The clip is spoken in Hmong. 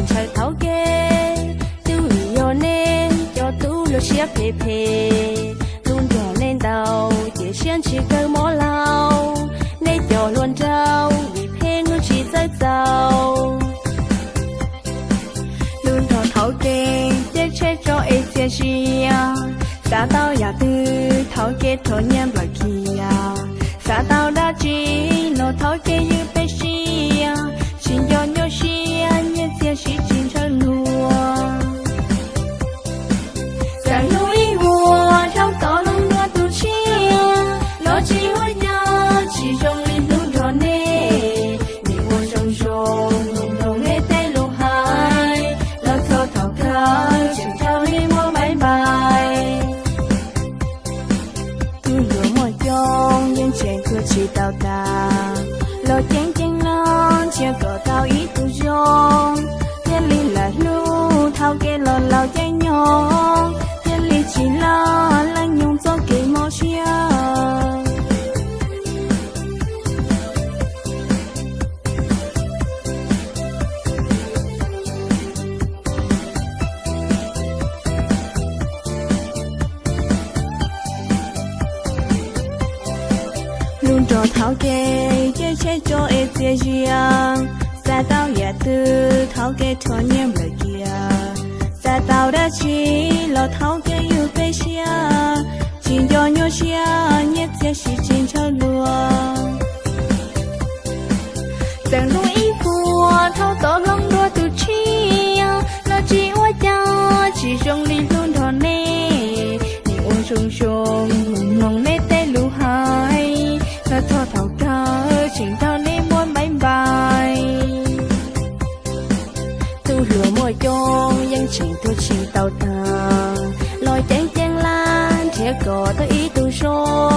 ntshaw thaum kawg, twb vim yog nej cov tub luag siab phem phem, tub nrog nej ntau ces siab ntsws kawg mob lauj. Nej cov hluas nraug vim pheej hnub tsis txawj txaus, hlub nrog thaum kawg, caij tsheb tso es txias zi. Xav tau yam twg thaum kawg rho nyiaj nplawm kiag, xav tau dab tsi los thaum kawg ywj peb siab. Tsis nco nyuaj siab nyiaj txiag siv tsis ntshaw luag. Txawm hnub ib vuag dhau tod hloov dua tus tshiab, los tsis ua cas tsis zoo li hlub nrog nej. Nim ua zoo zoo mloog nej tej lus hais, los txog thaum kawg tseem raug nej muab npaim npaim. Tus hluas muaj coob yeej tseem tuag tsis tau tas, los ceev ceev no nrhiav kom tau ib tug zoo. Thiaj li lam hlub thaum kev los laus caij nyoog, thiaj li tsis loj leej nyoog txoj kev mob siab. Hlub nrog thaum kev, caij tsheb tso es txias zi. Xav tau yam twg thaum kev rho nyiaj nplawm kiag, xav tau dab tsi los thaum kev ywj peb siab. Tsis nco nyuaj siab nyiaj txiag siv tsis ntshaw luag. Txawm hnub ib vuag dhau tod hloov dua tus tshiab, los tsis ua cas tsis zoo li hlub nrog nej. Nim ua zoo zoo mloog nej tej lus hais, los txog thaum kawg tseem raug nej muab npaim npaim. Tus hluas muaj coob yeej tseem tuag tsis tau tas, los ceev ceev laj nrhiav kom tau ib tug zoo.